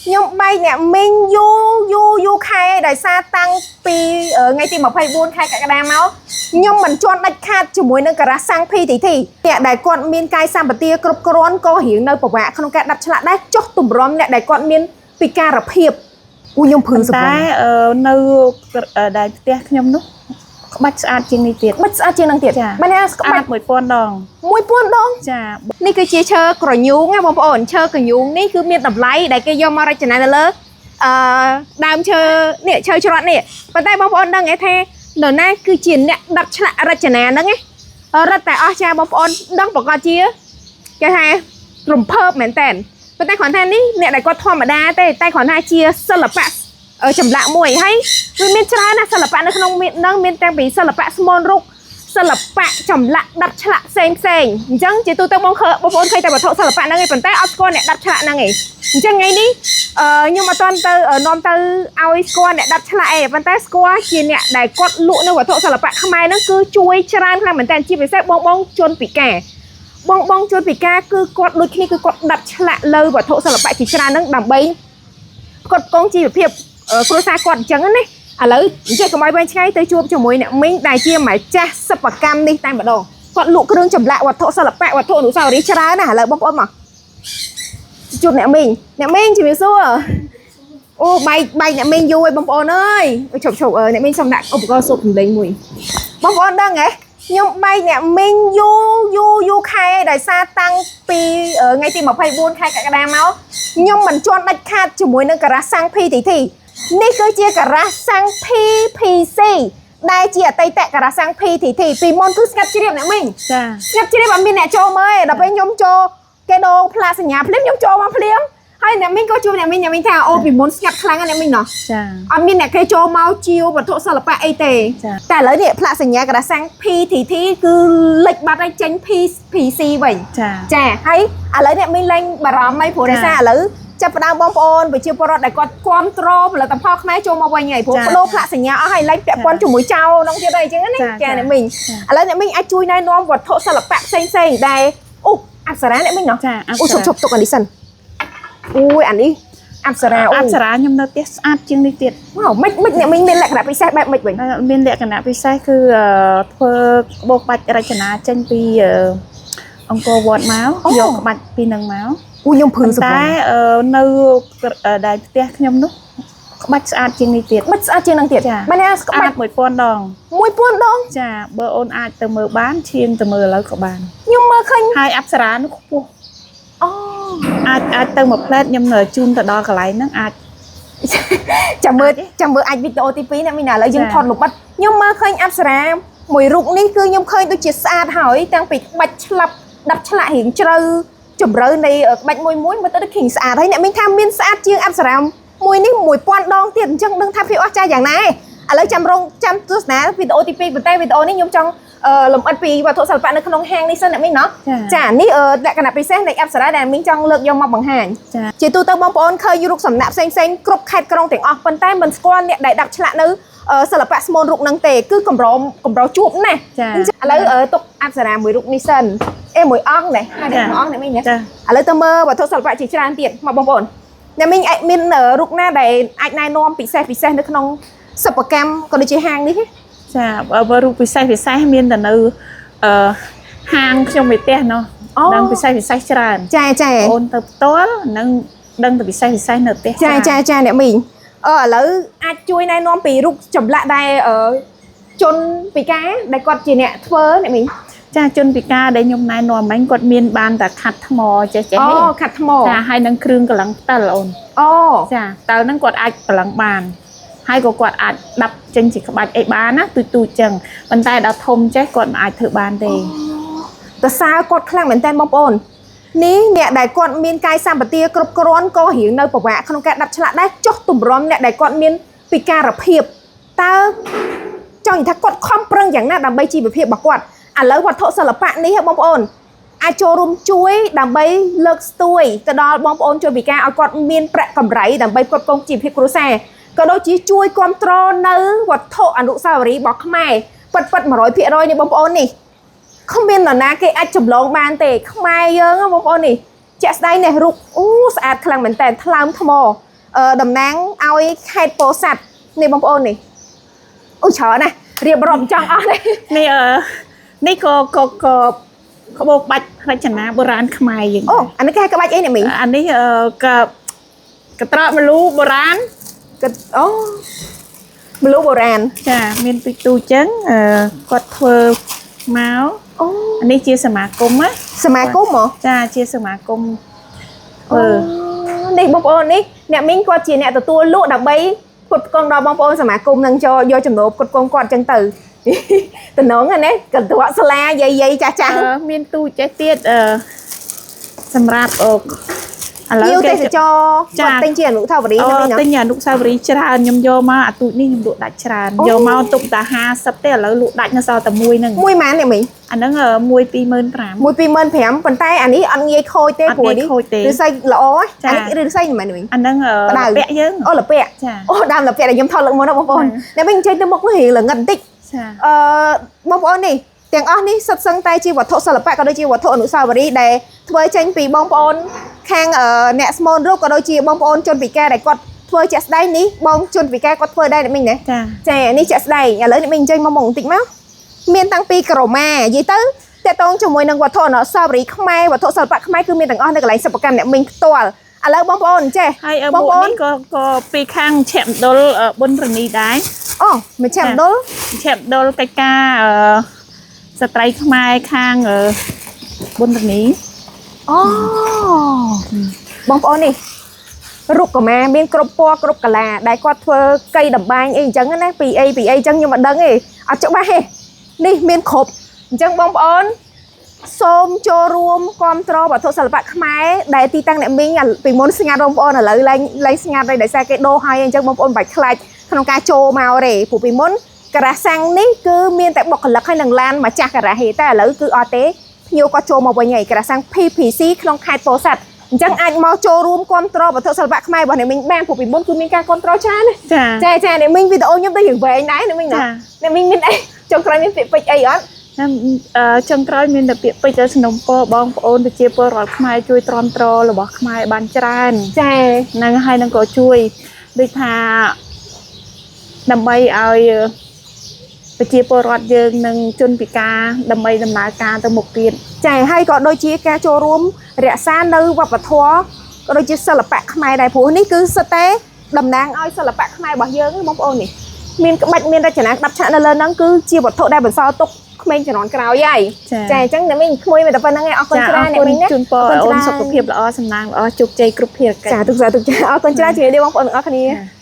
ខ្ញុំបែកអ្នកមីងយូរយូរយូរខែដោយសារតាំងពីថ្ងៃទី24ខែកក្កដាមកខ្ញុំមិនជន់ដាច់ខាតជាមួយនឹងការ៉ាសាំង PTT អ្នកដែលគាត់មានកាយសម្បទាគ្រប់គ្រាន់ក៏រៀងនៅពិបាកក្នុងការដាប់ឆ្លាក់ដែរចុះទម្រាំអ្នកដែលគាត់មានពិការភាពអូខ្ញុំព្រឺស តែ បង នៅដែលផ្ទះខ្ញុំនោះក្បាច់ស្អាតជាងនេះទៀត មិនស្អាតជាងនឹងទៀត ចា បានណា ស្អា ក្បាច់ ត1000ដង 1000ដង ចា នេះគឺជាឈើក្រញូងណាបងប្អូនឈើក្រញូងនេះគឺមានតម្លៃដែលគេយកមករចនានៅលើអឺដើមឈើនេះឈើច្រត់នេះប៉ុន្តែបងប្អូនដឹងទេថានរណាគឺជាអ្នកដាប់ឆ្លាក់រចនាហ្នឹងណារត់តែអស់ចាបងប្អូនដឹងប្រកាសជាគេថារំភើបមែនតើប៉ុន្តែគ្រាន់ថានេះអ្នកដែលគាត់ធម្មតាទេតែគ្រាន់ថាជាសិល្បៈចម្លាក់មួយហើយវាមានច្រើនណាស់សិល្បៈនៅក្នុងមានហ្នឹងមានតាំងពីសិល្បៈស្មូនរូប សិល្បៈចម្លាក់ដាប់ឆ្លាក់ផ្សេងផ្សេងអញ្ចឹងជាទូទៅបងខើបងប្អូនឃើញតែវត្ថុសិល្បៈហ្នឹងឯងប៉ុន្តែអត់ស្គាល់អ្នកដាប់ឆ្លាក់ហ្នឹងឯងអញ្ចឹងថ្ងៃនេះខ្ញុំអត់ទាន់ទៅនាំទៅឲ្យស្គាល់អ្នកដាប់ឆ្លាក់ឯងប៉ុន្តែស្គាល់ជាអ្នកដែលគាត់លក់នៅវត្ថុសិល្បៈខ្មែរហ្នឹងគឺជួយច្រើនខ្លាំងមែនតើជាពិសេសបងបងជនពិការបងបងជនពិការគឺគាត់ដូចគ្នាគឺគាត់ដាប់ឆ្លាក់លើវត្ថុសិល្បៈជាច្រើនហ្នឹងដើម្បីផ្គត់ផ្គង់ជីវភាពគ្រួសារគាត់អញ្ចឹងណា ឥឡូវអញ្ចឹងកុំឲ្យវែងឆ្ងាយទៅជួបជាមួយអ្នកមីងដែលជាម្ចាស់សិប្បកម្មនេះតែម្ដងគាត់លក់គ្រឿងចម្លាក់វត្ថុសិល្បៈវត្ថុអនុស្សាវរីយ៍ច្រើនណាស់ឥឡូវបងប្អូនមកជួបអ្នកមីងអ្នកមីងជំរាបសួរអូបែកបែកអ្នកមីងយូរហើយបងប្អូនអើយជប់ជប់អើយអ្នកមីងសុំដាក់ឧបករណ៍សូត្រសំឡេងមួយបងប្អូនដឹងហ៎ខ្ញុំបែកអ្នកមីងយូរយូរយូរខែដោយសារតាំងពីថ្ងៃទី24ខែកក្កដាមកខ្ញុំមិនជន់ដាច់ខាតជាមួយនឹងការ៉ាសាំង PTT នេះគឺជាការ៉ាសាំង PPC ដែលជាអតីតការ៉ាសាំង PTT ពីមុនគឺស្ងាត់ជ្រាបអ្នកមីង ចា ស្ងាត់ជ្រាបអត់មានអ្នកចូលមើលទេដល់ពេលខ្ញុំចូលគេដូរផ្លាកសញ្ញាភ្លាមខ្ញុំចូលមកភ្លាមហើយអ្នកមីងក៏ជួបអ្នកមីងអ្នកមីងថាអូពីមុនស្ងាត់ខ្លាំងណាស់អ្នកមីងណោះ ចា អត់មានអ្នកគេចូលមកជាវវត្ថុសិល្បៈអីទេ ចា តែឥឡូវនេះផ្លាកសញ្ញាការ៉ាសាំង PTT គឺលិចបាត់ហើយចេញ PPC វិញ ចា ចាហើយឥឡូវអ្នកមីងលែងបារម្ភអីព្រោះដោយសារឥឡូវចាប់ផ្ដើមបងប្អូនប្រជាពលរដ្ឋដែលគាត់គ្រប់គ្រងផលិតផលខ្មែរចូលមកវិញហើយព្រោះបដូរផ្លាកសញ្ញាអស់ហើយលែងពាក់ព័ន្ធជាមួយចៅនោះទៀតអីចឹងណាចាអ្នកមីងឥឡូវអ្នកមីងអាចជួយណែនាំវត្ថុសិល្បៈផ្សេងផ្សេងៗដែលអូអប្សរាអ្នកមីងណោះ ចា អូឈប់ឈប់ទុកអានេះសិនអូយអានេះអប្សរាអូ អប្សរាខ្ញុំនៅផ្ទះស្អាតជាងនេះទៀត វ៉ាវមិនមិនអ្នកមីងមានលក្ខណៈពិសេសបែបម៉េចវិញ មានលក្ខណៈពិសេសគឺធ្វើក្បោក្បាច់រចនាចេញពីអង្គរវត្តមកយកក្បាច់ពីនឹងមក អូខ្ញុំព្រឺស តែ បង នៅដែលផ្ទះខ្ញុំនោះក្បាច់ស្អាតជាងនេះទៀត មិនស្អាតជាងនឹងទៀត ចា បានណា ស្អា ក្បាច់ ត1000ដង 1000ដង ចាបើអូនអាចទៅមើលបានឈានទៅមើលឥឡូវក៏បាន ខ្ញុំមើលឃើញ ហើយអប្សរានោះខ្ពស់ អូ អាចទៅមួយផ្លែតខ្ញុំនៅជូនទៅដល់កន្លែងហ្នឹងអាច ចាំមើលចាំមើលអាចវីដេអូទី2ណាមីណាឥឡូវយើង ចា ថតលម្អិតខ្ញុំមើលឃើញអប្សរាមួយរូបនេះគឺខ្ញុំឃើញដូចជាស្អាតហើយតាំងពីក្បាច់ឆ្លាប់ដាប់ឆ្លាក់រៀងជ្រៅជម្រៅនៃក្បាច់មួយមួយមើលទៅដូចឃើញស្អាតហើយអ្នកមីងថាមានស្អាតជាងអប្សរាមួយនេះ1000ដងទៀតអញ្ចឹងដឹងថាភាពអស្ចារ្យយ៉ាងណាឯងឥឡូវចាំរងចាំទស្សនាវីដេអូទី2ប៉ុន្តែវីដេអូនេះខ្ញុំចង់លម្អិតពីវត្ថុសិល្បៈនៅក្នុងហាងនេះសិនអ្នកមីងណោះ ចា ចានេះលក្ខណៈពិសេសនៃអប្សរាដែលមីងចង់លើកយកមកបង្ហាញ ចា ជាទូទៅបងប្អូនឃើញរូបសំណាក់ផ្សេងផ្សេងៗគ្រប់ខេត្តក្រុងទាំងអស់ប៉ុន្តែមិនស្គាល់អ្នកដែលដាក់ឆ្លាក់នៅសិល្បៈស្មូនរូបហ្នឹងទេគឺកម្រកម្រជួបណាស់ ចា អញ្ចឹងឥឡូវទុកអប្សរាមួយរូបនេះសិនអេមួយអង្គនេះហើយ ចា មួយអង្គអ្នកមីងណា ចា ឥឡូវទៅមើលវត្ថុសិល្បៈជាច្រើនទៀតមកបងប្អូនអ្នកមីងអាចមានរូបណាដែលអាចណែនាំពិសេសពិសេសនៅក្នុងសិប្បកម្មក៏ដូចជាហាងនេះទេ ចាបើរូបពិសេសពិសេសមានតែនៅអឺហាងខ្ញុំឯផ្ទះណោះដឹងពិសេសពិសេសច្រើន ចាចា អូនទៅផ្ទាល់នឹងដឹងតែពិសេសពិសេសនៅផ្ទះ ចាចាចាអ្នកមីងអឺឥឡូវអាចជួយណែនាំពីរូបចម្លាក់ដែលជនពិការដែលគាត់ជាអ្នកធ្វើអ្នកមីង ចាជនពិការដែលខ្ញុំណែនាំមិញគាត់មានបានតែខាត់ថ្មចេះចេះ អូ ទេ ខាត់ថ្ម ចាហើយនឹងគ្រឿងកម្លាំងផ្តិលអូន អូ ចាផ្តិលហ្នឹងគាត់អាចកម្លាំងបានហើយក៏គាត់អាចដាប់ចេញជាក្បាច់អីបានណាទូចទូចចឹងប៉ុន្តែដល់ធំចេះគាត់មិនអាចធ្វើបានទេ តសើគាត់ខ្លាំងមែនតើបងប្អូននេះអ្នកដែលគាត់មានកាយសម្បទាគ្រប់គ្រាន់ក៏រៀងនៅពិបាកក្នុងការដាប់ឆ្លាក់ដែរចុះទម្រាំអ្នកដែលគាត់មានពិការភាពតើចង់និយាយថាគាត់ខំប្រឹងយ៉ាងណាដើម្បីជីវភាពរបស់គាត់ឥឡូវវត្ថុសិល្បៈនេះហ៎បងប្អូនអាចចូលរួមជួយដើម្បីលើកស្ទួយទៅដល់បងប្អូនជនពិការឲ្យគាត់មានប្រាក់កម្រៃដើម្បីផ្គត់ផ្គង់ជីវភាពគ្រួសារក៏ដូចជាជួយគ្រប់គ្រងនៅវត្ថុអនុស្សាវរីយ៍របស់ខ្មែរពិតពិត100%នេះបងប្អូននេះ គ្មាននរណាគេអាចចម្លងបានទេខ្មែរយើងហ៎បងប្អូននេះជាក់ស្ដែងនេះរូបអូស្អាតខ្លាំងមែនតើថ្លើមថ្ម តំណាងឲ្យខេត្តពោធិ៍សាត់នេះបងប្អូននេះអូច្រើនណាស់រៀបរាប់ចង់អស់ទេ នេះនេះក៏ក៏ក៏ក្បោកបាច់រចនាបុរាណខ្មែរយើង អូអានេះគេហៅក្បាច់អីអ្នកមីង អានេះក៏កត្រកម្លូបុរាណ គិតអូម្លូបុរាណ ចាមានទូចទូចចឹងគាត់ធ្វើមក អូ អានេះជាសមាគមណា សមាគមហ៎ ចាជាសមាគមធ្វើ នេះបងប្អូននេះអ្នកមីងគាត់ជាអ្នកទទួលលក់ដើម្បីផ្គត់ផ្គង់ដល់បងប្អូនសមាគមនឹងចូលយកចំណូលផ្គត់ផ្គង់គាត់ចឹងទៅ តំណងហ្នឹងណាកន្ត្រកស្លាយាយយាយចាស់ចាស់ មានទូចចេះទៀតសម្រាប់ឥឡូ ភ្ញៀវ វគេ ទេសចរគាត់ទិញជាអនុស្សាវរីយ៍ អូ ណាមីងណា ទិញអនុស្សាវរីយ៍ច្រើនខ្ញុំយកមកអាទូចនេះខ្ញុំលក់ដាច់ច្រើន អូ យកមកទុកតែ50ទេឥឡូវលក់ដាច់នៅសល់តែមួយហ្នឹង មួយម៉ានអ្នកមីង អាហ្នឹង1 25000 មួយ25000ប៉ុន្តែអានេះអត់ងាយខូចទេ អត់ ព្រោះនេះ ងាយខូចទេ ឫស្សីល្អ ចា អានេះឫស្សីមិនមែនមីង អាហ្នឹង ផ្ដៅ លាពាក់យើង អូលាពាក់ ចា អូដើមលាពាក់ដែលខ្ញុំថតលើកមុនណាបងប្អូន ចា អ្នកមីងចេញទៅមុខនោះរៀងល្ងិតបន្តិច ចា អឺបងប្អូននេះទាំងអស់នេះសុទ្ធសឹងតែជាវត្ថុសិល្បៈក៏ដូចជាវត្ថុអនុស្សាវរីយ៍ដែលធ្វើចេញពីបងប្អូនខាងអ្នកស្មូនរូបក៏ដូចជាបងប្អូនជនពិការដែលគាត់ធ្វើជាក់ស្ដែងនេះបងជនពិការគាត់ធ្វើដែរអ្នកមីងណា ចា ចានេះជាក់ស្ដែងឥឡូវអ្នកមីងអញ្ជើញមកមុខបន្តិចមកមានតាំងពីក្រមានិយាយទៅតកតងជាមួយនឹងវត្ថុអនុស្សាវរីយ៍ខ្មែរវត្ថុសិល្បៈខ្មែរគឺមានទាំងអស់នៅកន្លែងសិប្បកម្មអ្នកមីងផ្ទាល់ឥឡូវបងប្អូនចេះ ហើយ បងប្អូន មួកនេះក៏ក៏ពីខាងឆែមណ្ឌលប៊ុនរនីដែរ អូមជ្ឈមណ្ឌល ឆែមណ្ឌលកិច្ចការស្ត្រីខ្មែរខាងប៊ុនរនី អូបងប្អូននេះរូបកម៉ាមានគ្រប់ពណ៌គ្រប់កាឡាដែលគាត់ធ្វើកៃតម្បាញអីអញ្ចឹងណាពីអីពីអីអញ្ចឹងខ្ញុំអត់ដឹងទេអត់ច្បាស់ទេនេះមានគ្រប់អញ្ចឹងបងប្អូនសូមចូលរួមគ្រប់គ្រងវត្ថុសិល្បៈខ្មែរដែលទីតាំងអ្នកមីងពីមុនស្ងាត់បងប្អូនឥឡូវឡើងឡើងស្ងាត់ហើយដោយសារគេដូរហើយអញ្ចឹងបងប្អូនមិនបាច់ខ្លាចក្នុងការចូលមកទេព្រោះពីមុនការ៉ាសាំងនេះគឺមានតែបុគ្គលិកហើយនឹងឡានម្ចាស់ការ៉ាហេតែឥឡូវគឺអត់ទេភ្ញៀវក៏ចូលមកវិញហើយការ៉ាសាំង PPC ក្នុងខេត្តពោធិ៍សាត់អញ្ចឹងអាចមកចូលរួមគ្រប់គ្រងវត្ថុសិល្បៈខ្មែររបស់អ្នកមីងបានព្រោះពីមុនគឺមានការគ្រប់គ្រងច្រើនណា ចា ចាចាអ្នកមីងវីដេអូខ្ញុំទៅរឿងវែងដែរអ្នកមីងណា ចា អ្នកមីងមានអីចុងក្រោយមានពាក្យពេចន៍អីអត់ ហើយចុងក្រោយមានតែពាក្យពេចន៍ទៅសំណូមពរបងប្អូនប្រជាពលរដ្ឋខ្មែរជួយទ្រាំទ្ររបស់ខ្មែរបានច្រើន ចា ហ្នឹងហើយនឹងក៏ជួយដូចថាដើម្បីឲ្យប្រជាពលរដ្ឋយើងនិងជនពិការដើម្បីដំណើរការទៅមុខទៀត ចាហើយក៏ដូចជាការចូលរួមរក្សានៅវប្បធម៌ក៏ដូចជាសិល្បៈខ្មែរដែរព្រោះនេះគឺសិតតែតំណាងឲ្យសិល្បៈខ្មែររបស់យើងហ្នឹងបងប្អូននេះមានក្បាច់មានរចនាក្តាប់ឆាកនៅលើហ្នឹងគឺជាវត្ថុដែលបន្សល់ទុកក្មេងជំនាន់ក្រោយហើយ ចា ចាអញ្ចឹងអ្នកមីងក្មួយមានតែប៉ុណ្្នឹងឯងអរគុណ ចា ច្រើន អរគុណ អ្នកមីងណា ជូនពរឲ្យអូន អរគុណច្រើន សុខភាពល្អសំណាងល្អជោគជ័យគ្រប់ភារកិច្ច ចាទុកចាទុកចាអរគុណច្រើនជំរាបលាបងប្អូនទាំងអស់គ្នា ចា